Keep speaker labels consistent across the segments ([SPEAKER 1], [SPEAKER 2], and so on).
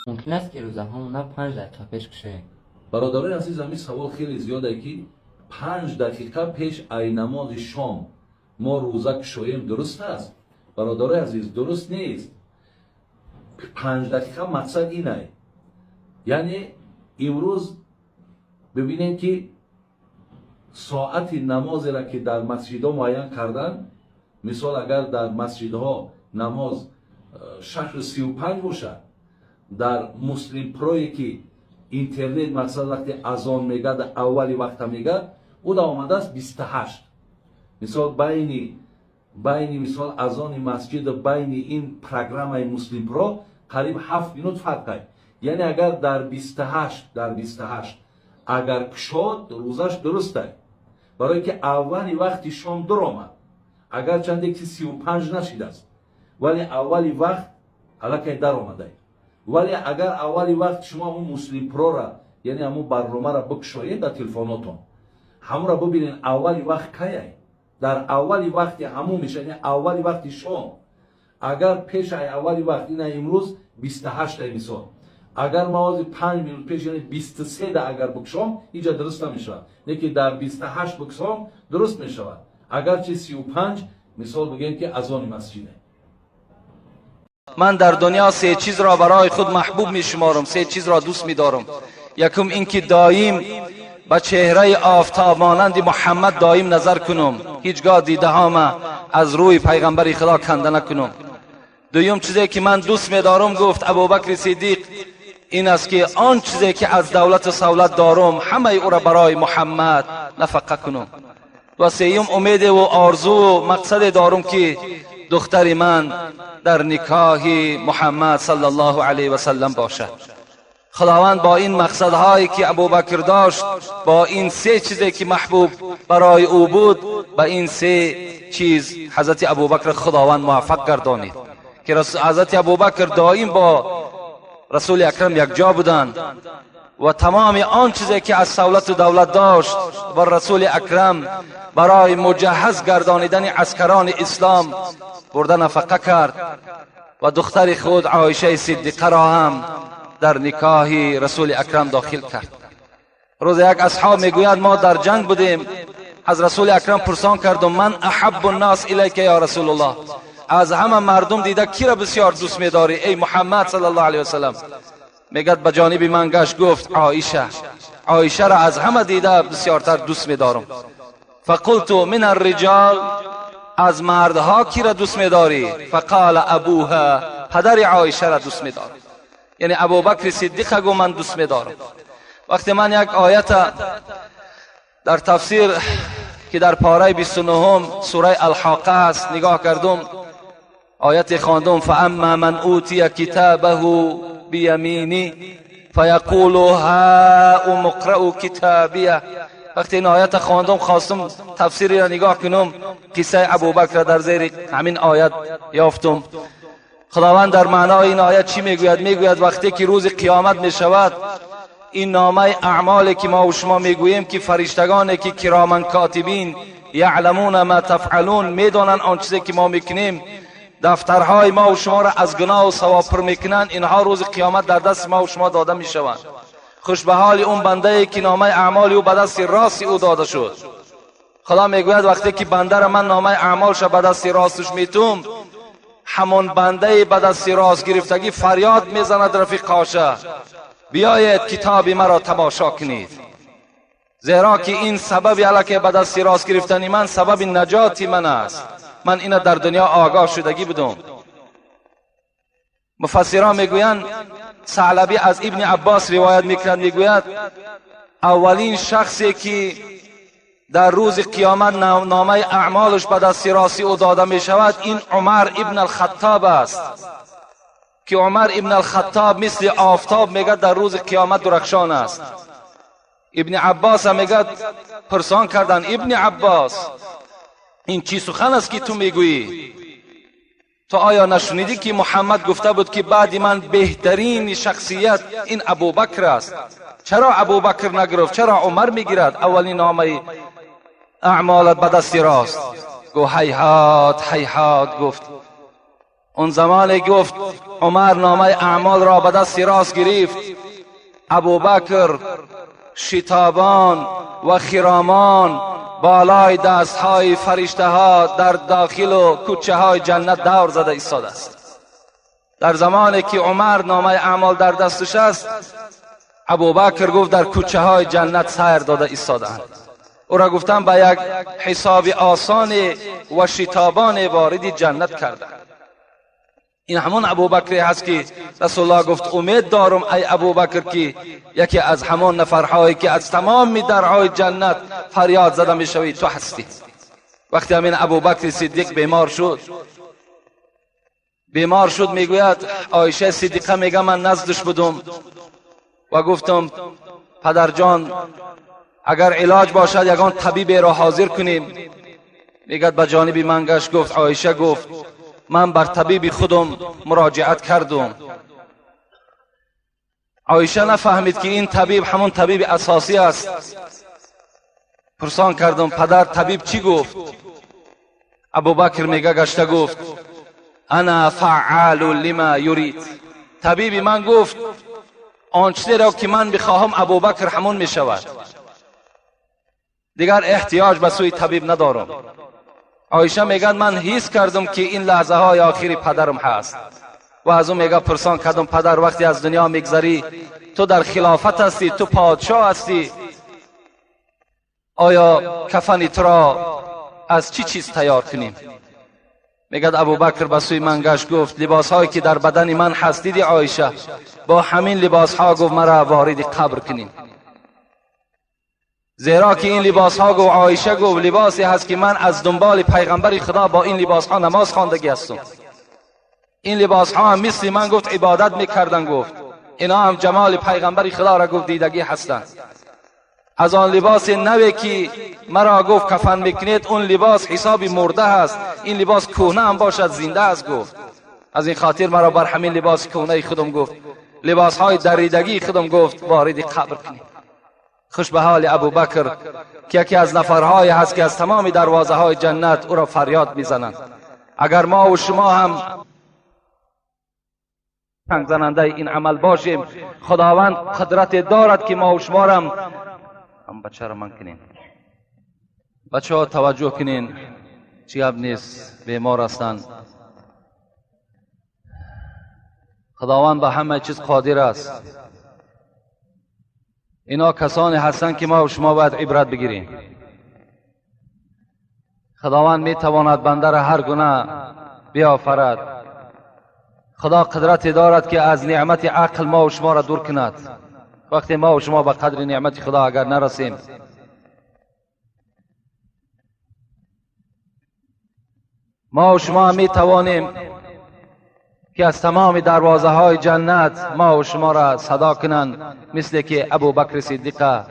[SPEAKER 1] Мумкин аст, ки рӯзаҳомона 5 дақиқа пеш кушоем?
[SPEAKER 2] Бародарои азиз, ҳамин савол хеле зиёде, ки 5 дақиқа пеш ай намози шом мо рӯза кушоем, дуруст аст? Бародарои азиз, дуруст нест. 5 дақиқа мақсад инай, яъне имрӯз бибинем, ки соати намозеро, ки дар масҷидҳо муайян карданд, мисол, агар дар масҷидҳо намоз 6:35 бошад, дар Муслим Прое, ки интернет, мақсад, вақте азон мегад, аввали вақта мегад, ӯ да омадааст 28. Мисол, байни, мисол, азони масҷиду байни ин программаи Муслим Про қариб 7 минут фарқ ай. Яъне агар дар 28, дар 28 агар кушод, рӯзаш дурустай, барое ки аввали вақти шом дуромад, агарчанде ки 35 нашидааст, вале аввали вақт аллакай даромадай. Вале агар аввали вақт шумо ҳамун Муслим Прора, яъне ҳамун барномаро бикушоед дар телефонотон, ҳамонро бибинед, аввали вақт каяй, дар аввали вақти ҳамун меша, яъне аввали вақти шом. Агар пешай аввали вақт, ина имрӯз 28-ай, мисол, агар ма ҳозир 5 минут пеш, яъне 23-да агар бикушом, инҷа дуруст намешавад, лекин дар 28 бикушом, дуруст мешавад, агарчи 35, мисол, бигӯем, ки азони масҷиде.
[SPEAKER 3] Ман дар дунё се чизро барои худ маҳбуб мешуморам, се чизро дӯст медорам. Якум ин ки доим ба чеҳраи офтобмонанди Муҳаммад доим назар кунам, ҳеҷгоҳ дидаҳома аз рӯи пайғамбари Худо канда накунам. Дуюм чизе ки ман дӯст медорам, гуфт Абубакри Сиддиқ, ин аст, ки он чизе ки аз давлату савлат дорам, ҳамаи ӯро барои Муҳаммад нафақа кунам. Ва сеюм умедеву орзуву мақсаде дорам, ки духтари ман дар никоҳи Муҳаммад саллаллоҳу алайҳи васаллам бошад. Худованд бо ин мақсадҳое ки Абубакр дошт, бо ин се чизе ки маҳбуб барои ӯ буд, ба ин се чиз ҳазрати Абубакр Худованд муваффақ гардонид, ки ҳазрати Абубакр доим бо Расули Акрам якҷо буданд ва тамоми он чизе ки аз савлату давлат дошт ва Расули Акрам барои муҷаҳҳаз гардонидани аскарони ислом бурда нафақа кард ва духтари худ Оишаи Сиддиқаро ҳам дар никоҳи Расули Акрам дохил кард. Рӯзе як асҳоб мегӯяд: мо дар ҷанг будем, аз Расули Акрам пурсон кардум: «Ман аҳаббу ннос илайка, ё Расулуллоҳ?» Аз ҳама мардум дида кира бисёр дӯст медорӣ, эй Муҳаммад саллаллоҳу алайҳи васаллам? Мегӯяд, ба ҷониби ман гашт, гуфт: «Оиша, Оишаро аз ҳама дида бисёртар дӯст медорам». فقلت من الرجال؟ از مردها کی را دوست میداری؟ فقال ابوها. پدر عایشه را دوست میدارم، یعنی ابوبکر صدیق گو من دوست میدارم. وقتی من یک آیت در تفسیر که در پاره 29 سوره الحاقه است نگاه کردم، آیت خواندم: فاما من اوتی کتابه بیمینی فیقول هاؤم اقرءوا کتابیه. وقتی این آیت خواندم، خواستم تفسیری را نگاه کنم، قصه ابوبکر را در زیر همین آیت یافتم. خداوند در معنای این آیت چی میگوید؟ میگوید وقتی که روز قیامت میشود، این نامه اعمالی که ما و شما میگوییم که فرشتگانی که کراما کاتبین یعلمون ما تفعلون، میدانند آن چیزی که ما میکنیم، دفترهای ما و شما را از گناه و ثواب پر میکنند، اینها روز قیامت در دست ما و شما داده میشوند. خوش به حال اون بنده ای که نامه اعمال او به دست راست او داده شد. خدا میگوید وقتی که بنده را من نامه اعمالش به دست راستش میتوم، همون بنده به دست راست گرفتگی فریاد میزند رفیقاشه: «بیایید کتاب مرا تماشا کنید، زیرا که این سبب الکه به دست راست گرفتن من سبب نجات من است. من اینو در دنیا آگاه شدگی بودم». مفسران میگویند، ثعلبی از ابن عباس روایت میکند، میگوید اولین شخصی که در روز قیامت نامه اعمالش به دست راستی او داده می شود، این عمر ابن الخطاب است، که عمر ابن الخطاب مثل آفتاب، میگه، در روز قیامت درخشان است. ابن عباس هم میگه پرسان کردن: «ابن عباس، این چی سخن است که تو میگویی؟ تو آیا نشنیدی که محمد گفته بود که بعد من بهترین شخصیت این ابوبکر است؟ چرا ابوبکر نگرفت؟ چرا عمر میگیرد اولین نامه اعمالت به دست راست؟» گفت هیهات هیهات. گفت اون زمان گفت عمر نامه اعمال را به دست راست گرفت، ابوبکر شتابان و خرامان بالای دستهای فرشته ها در داخل و کوچه های جنت دور زده ایستاده است. در زمانی که عمر نامه اعمال در دستش است، ابوبکر گفت در کوچه های جنت سیر داده ایستاده‌اند. او را گفتم به یک حساب آسان و شتابان وارد جنت کردند. این همون ابوبکر هست که رسول الله گفت امید دارم ای ابوبکر که یکی از همان نفرهایی که از تمام درهای جنت فریاد زده میشوی تو هستی. وقتی همین ابوبکر صدیق بیمار شد میگوید عایشه صدیقه میگه من نزدش بودم و گفتم پدر جان اگر علاج باشد یگان طبیب را حاضر کنیم. میگد به جانب من گشت گفت عایشه گفت من بر طبیب خودم مراجعت کردم. عایشه نفهمید که این طبیب همون طبیب اساسی است. پرسان کردم پدر طبیب چی گفت؟ ابوبکر میگه گشته گفت انا فعال لما یرید. طبیب من گفت آنچه را که من بخواهم ابوبکر همون میشود، دیگر احتیاج به سوی طبیب ندارم. عایشه میگه من حس کردم که این لحظه های آخری پدرم هست و از اون میگه پرسان کردم پدر وقتی از دنیا میگذری تو در خلافت هستی، تو پادشاه هستی، آیا کفن تو را از چی چیز تیار کنیم؟ میگه ابوبکر به سوی من گشت گفت لباس هایی که در بدن من هست دیدی عایشه، با همین لباس ها گفت مرا وارد قبر کنیم، زیرا که این لباس ها گفت عایشه گفت لباسی هست که من از دنبال پیغمبر خدا با این لباس ها نماز خواندگی هستم. این لباس ها هم مثل من گفت عبادت میکردن، گفت اینا هم جمال پیغمبر خدا را گفت دیدگی هستند. از آن لباس نوی که مرا گفت کفن میکنید اون لباس حسابی مرده هست، این لباس کهنه هم باشد زنده است گفت. از این خاطر مرا بر همین لباس کهنه خودم گفت، لباس های دریدگی خودم گفت وارد قبر کنید. خوش به حال ابوبکر که یکی از نفرهای هست که از تمام دروازه های جنت او را فریاد میزنند. اگر ما و شما هم چنگ زننده این عمل باشیم، خداوند قدرت دارد که ما و شما را هم بچه را من کنیم. بچه ها توجه کنین، چی هم نیست، بیمار هستند. خداوند به همه چیز قادر است. اینا کسانی هستند که ما و شما باید عبرت بگیریم. خداوند می تواند بنده را هر گونه بیافرد. خدا قدرت دارد که از نعمت عقل ما و شما را دور کند. وقتی ما و شما به قدر نعمت خدا اگر نرسیم، ما و شما می توانیم که از تمام دروازه های جنت ما و شما را صدا کنند، مثل که ابوبکر صدیق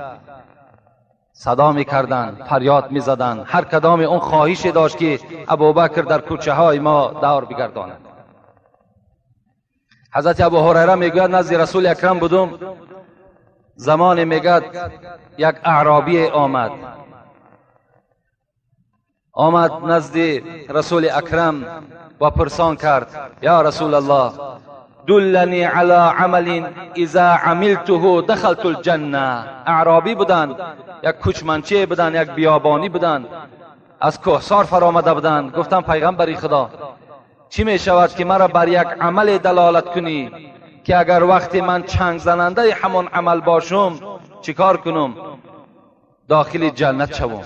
[SPEAKER 3] صدا می کردند، فریاد می زدند. هر کدام اون خواهش داشت که ابوبکر در کوچه های ما دور بگرداند. حضرت ابو هریره میگوید نزد رسول اکرم بودم، زمان میگد یک اعرابی آمد نزد رسول اکرم و پرسان کرد یا رسول الله دلنی علی عمل اذا عملته دخلت الجنه. اعرابی بودند، یک کوچمنچه بودند، یک بیابانی بودند، از کوهسار فرامده بودند. گفتم پیغمبر خدا چی می شود که مرا بر یک عمل دلالت کنی که اگر وقتی من چنگ زننده همان عمل باشم چیکار کنم؟ داخل جنت شوم.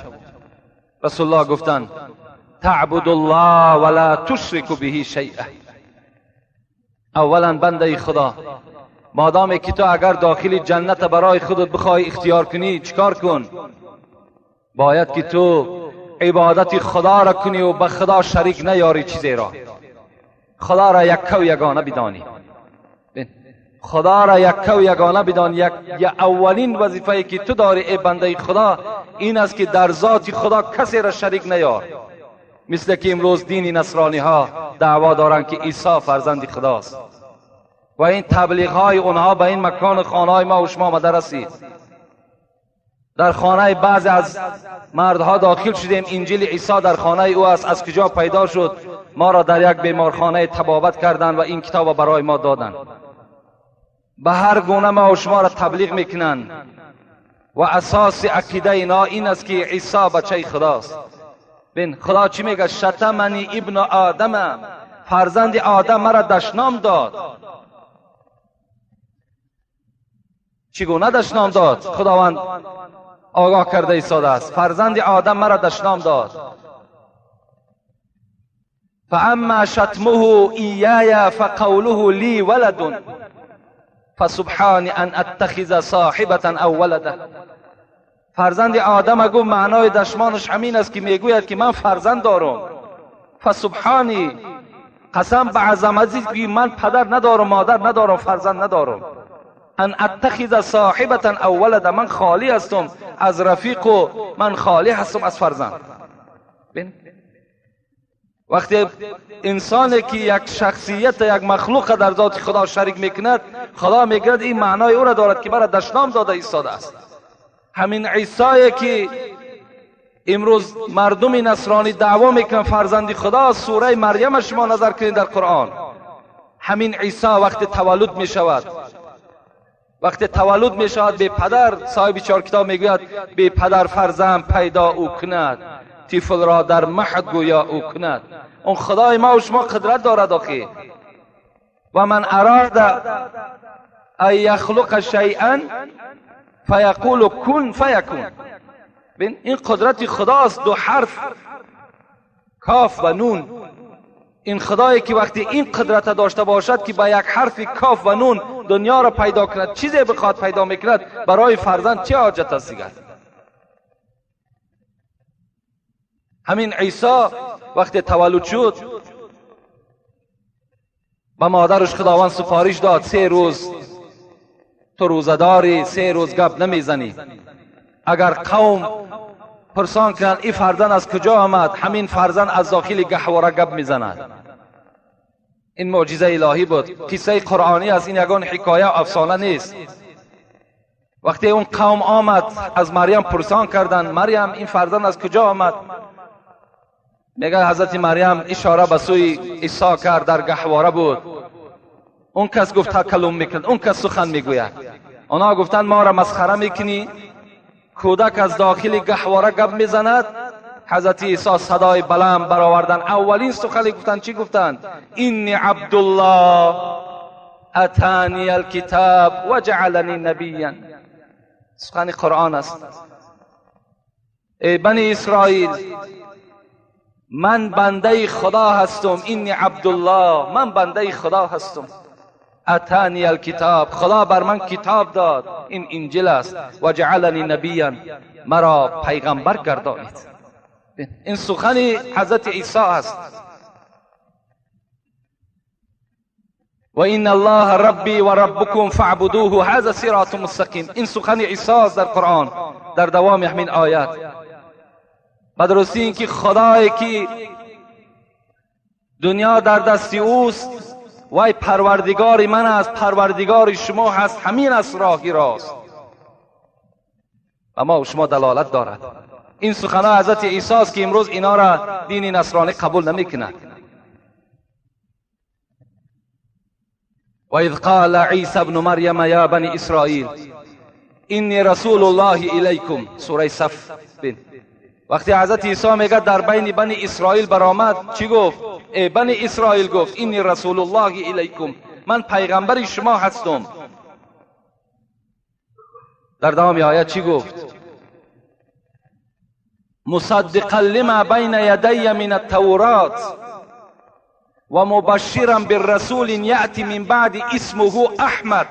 [SPEAKER 3] رسول الله گفتند تعبد الله ولا تشرک به شیئا. اولا بنده خدا، مادامی که تو اگر داخل جنت برای خودت بخوای اختیار کنی چیکار کن؟ باید که تو عبادت خدا را کنی و به خدا شریک نیاری چیزی را. خدا را یکه و یگانه بدانی، خدا را یکه و یگانه بدان. یک اولین وظیفه‌ای که تو داری ای بنده خدا این است که در ذات خدا کسی را شریک نیار. مثل که امروز دین نصرانی ها دعوا دارند که عیسی فرزند خداست و این تبلیغ های اونها به این مکان خانه های ما و شما آمده رسید. در خانه بعضی از مردها داخل شدیم، انجیل عیسی در خانه او است، از کجا پیدا شد؟ ما را در یک بیمارخانه طبابت کردند و این کتاب برای ما دادند. به هر گونه ما و شما را تبلیغ میکنند و اساس عقیده اینا این است که عیسی بچه خداست. ببین خدا چی میگه؟ شتمنی ابن آدم، فرزند آدم مرا دشنام داد. چگونه دشنام داد؟ خداوند آگاه کرده ایستاده است. فرزند آدم مرا دشنام داد. فاما شتمه ایای فقوله لی ولد فسبحان ان اتخذ صاحبة او ولدا. فرزند آدم گفت معنای دشمانش همین است که میگوید که من فرزند دارم. فسبحانی، قسم به عظمتی که من پدر ندارم، مادر ندارم، فرزند ندارم. ان اتخذ صاحبة او ولدا، من خالی هستم از رفیق و من خالی هستم از فرزند. ببین وقتی انسانی که یک شخصیت، یک مخلوق در ذات خدا شریک میکند، خدا میگوید این معنای او را دارد که مرا دشنام داده ایستاده است. همین عیسی که امروز مردم نصرانی دعوا میکنن فرزند خدا، سوره مریم شما نظر کنید در قرآن، همین عیسی وقتی تولد میشود، وقتی تولد میشود به پدر، صاحب چهار کتاب میگوید به پدر فرزند پیدا او کند، طفل را در مهد گویا او کند. اون خدای ما و شما قدرت دارد آخی. و من اراد ان یخلق شیئا فیقول کن فیکون. ببین این قدرت خداست، دو حرف کاف و نون. این خدایی که وقتی این قدرت داشته باشد که با یک حرف کاف و نون دنیا را پیدا کند، چیزی بخواد پیدا میکند، برای فرزند چه حاجت است دیگر؟ همین عیسی وقتی تولد شد به مادرش خداوند سفارش داد 3 روز تو روزه داری، 3 روز گپ نمیزنی. اگر قوم پرسان کنند این فرزند از کجا آمد، همین فرزند از داخل گهواره گپ میزند. این معجزه الهی بود، قصه قرآنی است، این یگان حکایه و افسانه نیست. وقتی اون قوم آمد از مریم پرسان کردند، مریم این فرزند از کجا آمد؟ میگه حضرت مریم اشاره به سوی عیسی کرد، در گهواره بود. اون کس گفت تکلم میکند، اون کس سخن میگوید. آنها گفتند ما را مسخره میکنی، کودک از داخل گهواره گپ میزند. حضرت عیسی صدای بلند برآوردن، اولین سخنی گفتند چی گفتند؟ اینی عبدالله اتانی الکتاب و جعلنی نبیا. سخن قرآن است. ای بنی اسرائیل، من بنده خدا هستم، اینی عبدالله، من بنده خدا هستم. اتانی الکتاب، خدا بر من کتاب داد، این انجیل است. و جعلنی نبیا، مرا پیغمبر گردانید. این سخن حضرت عیسی است. و این الله ربی و ربکم فاعبدوه هذا صراط مستقیم. این سخن عیسی است در قرآن، در دوام همین آیات. بدرستی اینکه خدایی که دنیا در دست اوست، وای پروردگار من است، پروردگار شما هست، همین است راهی راست و ما و شما دلالت دارد. این سخنها حضرت عیسی است که امروز اینا را دین نصرانی قبول نمیکند. و اذ قال عیسی ابن مریم یا بنی اسرائیل انی رسول الله الیکم، سوره صف. بین وقتی حضرت عیسی میگه در بین بنی اسرائیل برآمد، چی گفت؟ ای بنی اسرائیل، گفت انی رسول الله الیکم، من پیغمبر شما هستم. در دوام آیت چی گفت؟ مصدقا لما بین یدی من التورات و مبشرا بالرسول یأتی من بعد اسمه احمد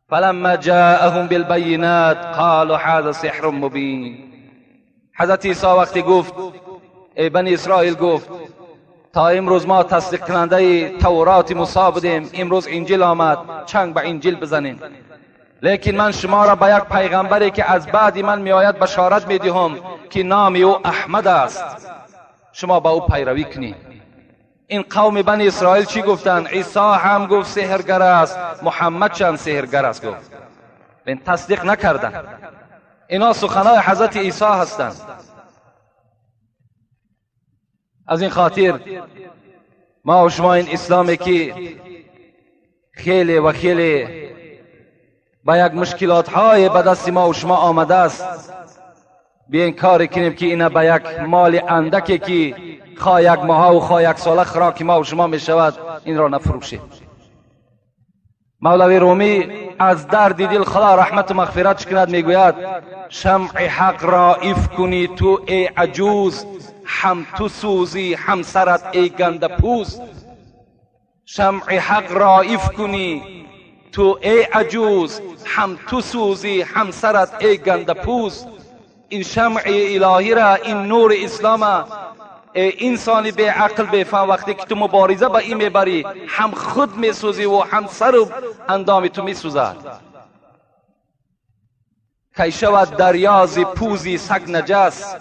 [SPEAKER 3] فلما جاءهم بالبینات قالوا هذا سحر مبین. حضرت عیسی وقتی گفت ای بنی اسرائیل، گفت تا امروز ما تصدیق کننده تورات موسی بودیم، امروز انجیل آمد، چنگ به انجیل بزنیم، لیکن من شما را به یک پیغمبری که از بعد من میآید بشارت میدهم که نام او احمد است، شما به او پیروی کنید. این قوم بنی اسرائیل چی گفتند؟ عیسی هم گفت سحرگر است، محمد چند سحرگر است گفت. این تصدیق نکردند. اینا سخنهای حضرت عیسی هستند. از این خاطر ما و شما این اسلامی که خیلی و خیلی با یک مشکلات های به دست ما و شما آمده است، بیاین کاری کنیم که اینا به یک مال اندکی که خواه یک ماه و خواه یک ساله خوراک ما و شما می شود این را نفروشیم. مولوی رومی از درد دل خدا رحمت و مغفرت کند میگوید شمع حق را ایف کنی تو ای عجوز، هم تو سوزی هم سرت ای گنده پوز. شمع حق را ایف کنی تو ای عجوز، هم تو سوزی هم سرت ای گنده پوز. این شمع الهی را، این نور اسلام، ای انسانی بی عقل بی فهم، وقتی که تو مبارزه با این میبری هم خود میسوزی و هم سر و اندام تو میسوزد. کی شود دریاز پوزی سگ نجس،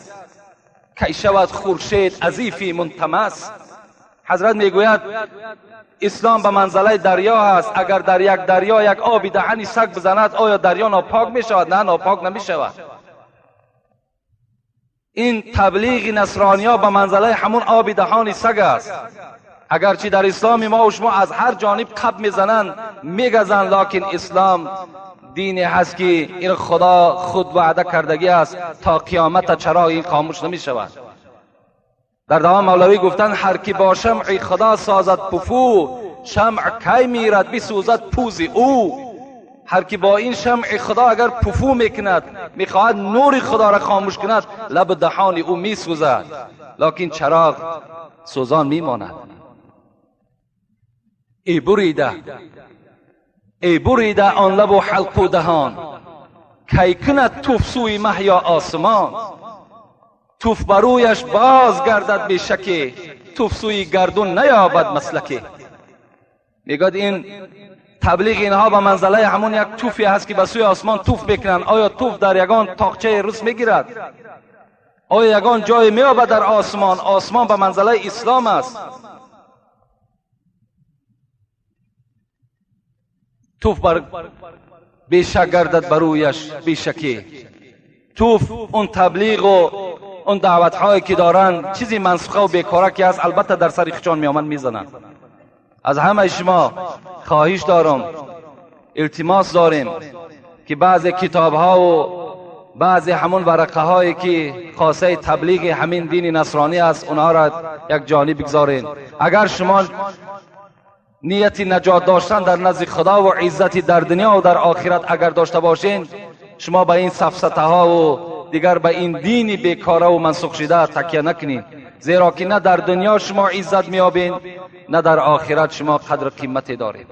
[SPEAKER 3] کی شود خورشید عزیفی منتمس. حضرت میگوید اسلام به منزله دریا است، اگر در یک دریا یک آبی دهنی سگ بزند آیا دریا ناپاک میشود؟ نه، ناپاک نمیشود. این تبلیغ نصرانیا به منزله همون آب دهان سگ است. اگرچه در اسلام ما و شما از هر جانب قب میزنند میگزند، لکن اسلام دینی هست که این خدا خود وعده کردگی است تا قیامت چراغ این خاموش نمی شود. در دوام مولوی گفتند هر کی با شمع خدا سازد پفو، شمع کی میرد بسوزد پوز او. هر کی با این شمع خدا اگر پفو میکند، میخواهد نور خدا را خاموش کند، لب دهان او میسوزد، لکن چراغ سوزان میماند. ای بریده، ای بریده آن لب و حلق و دهان، کی کند توف سوی مه یا آسمان. توف برویش باز گردد بی شکی، توف سوی گردون نیابد مسلکی. میگوید این تبلیغ اینها به منزله همون یک توفی هست که به سوی آسمان توف بکنن. آیا توف در یگان تاقچه روس میگیرد؟ آیا یگان جای میابد در آسمان؟ آسمان به منزله اسلام است. توف بر بیشک گردد برویش بیشکی. توف اون تبلیغ و اون دعوت هایی که دارن چیزی منسوخه و بیکاره که هست، البته در سر خچان میامن میزنن. از همه شما خواهش دارم، التماس داریم که بعضی کتاب ها و بعضی همون ورقه هایی که خاصه تبلیغ همین دین نصرانی است اونها را یک جانب بگذارین. اگر شما نیت نجات داشتن در نزد خدا و عزت در دنیا و در آخرت اگر داشته باشین، شما به این سفسطه ها و دیگر به این دین بیکاره و منسوخ شده تکیه نکنید، زیرا که نه در دنیا شما عزت میابین نه در آخرت شما قدر قیمت دارید.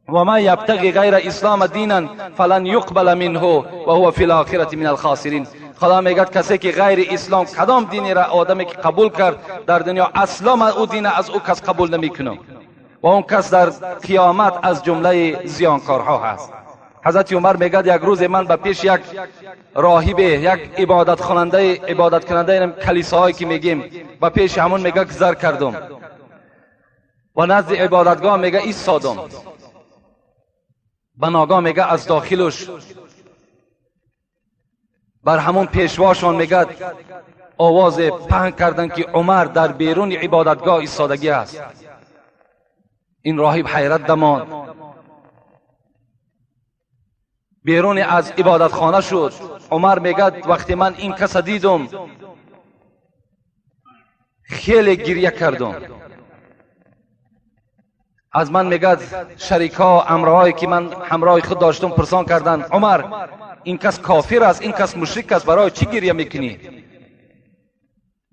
[SPEAKER 3] و ما یبتغی غیر اسلام دینا فلن یقبل منه و هو فی الاخرة من الخاسرین. خدا میگه کسی که غیر اسلام کدام دینی را آدمی که قبول کرد در دنیا، اصلا او دین از او کس قبول نمیکنم و اون کس در قیامت از جمله زیانکارها هست. حضرت عمر میگه یک روز من به پیش یک راهب، یک عبادت کننده کلیساهایی که میگیم، به پیش همون میگه گذر کردم و نزد عبادتگاه میگه ایستادم. به ناگاه میگه از داخلش بر همون پیشواشان میگه آواز پهن کردن که عمر در بیرون عبادتگاه ایستادگی است. این راهب حیرت دمان، بیرون از عبادتخانه شد. عمر میگه وقتی من این کس دیدم خیلی گریه کردم. از من میگه شریکا امرهایی که من همراه خود داشتم پرسان کردن، عمر این کس کافر است، این کس مشرک است، برای چی گریه میکنی؟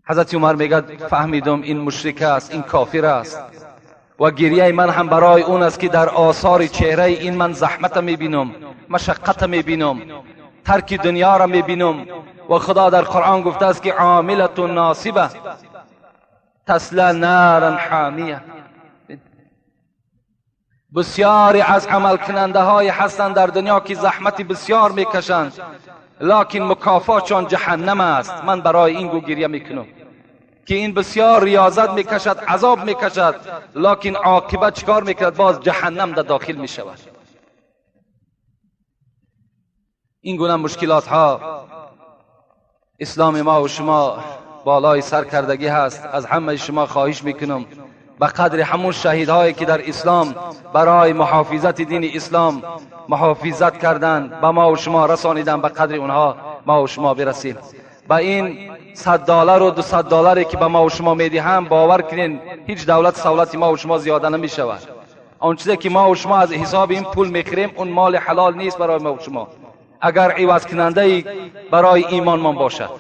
[SPEAKER 3] حضرت عمر میگه فهمیدم این مشرک است، این کافر است و گریه من هم برای اون است که در آثار چهره این من زحمت میبینم، مشقت میبینم، ترک دنیا را میبینم. و خدا در قرآن گفته است که عاملة ناصبه تصلی نارا حامیه. بسیاری از عمل کننده های هستند در دنیا که زحمت بسیار میکشند، لکن مکافاتشان جهنم است. من برای این گو گریه میکنم که این بسیار ریاضت میکشد، عذاب میکشد، لکن عاقبت چکار میکند؟ باز جهنم در داخل میشود. این گونه مشکلات ها اسلام ما و شما بالای سر کردگی هست. از همه شما خواهش میکنم به قدر همون شهیدهایی که در اسلام برای محافظت دین اسلام محافظت کردن، به ما و شما رسانیدن، به قدر اونها ما و شما برسیم. به این $100 و $200 که به ما و شما میدهم، باور کنین هیچ دولت سولت ما و شما زیاده نمیشود. آن چیزی که ما و شما از حساب این پول میخریم، اون مال حلال نیست برای ما و شما، اگر عوض کننده برای ایمان من باشد.